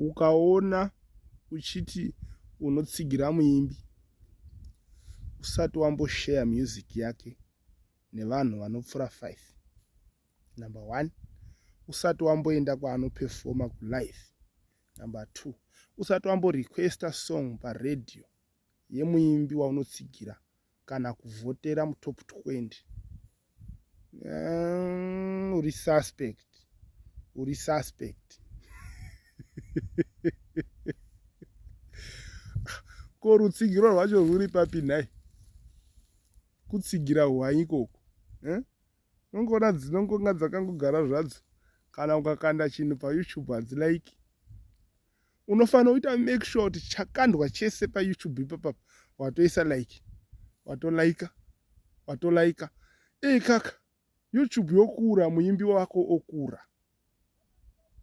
Ukaona uchiti unotsigira muimbi usati wamboshare music yake nevanhu vanopfuura 5, number 1, usati wamboenda kwaanopefoma kulive, number 2, usati wamborequesta song paradio yemuimbi waunotsigira kana kuvhotera mutop 20, uri suspect, uri suspect. Ko rutsigiro rwacho rwuri papi nhai? Kutsigira hwai ikoko, eh? Unongoona dzinongonga dzakangogara zvadzo. Kana ukakanda chinhu paYouTube hadzilaiki. Unofanira kuita make sure kuti chakandwa chese paYouTube ipapapa watoisa like, watolaika, watolaika. Ei kaka, YouTube yokura, muimbi wako okura.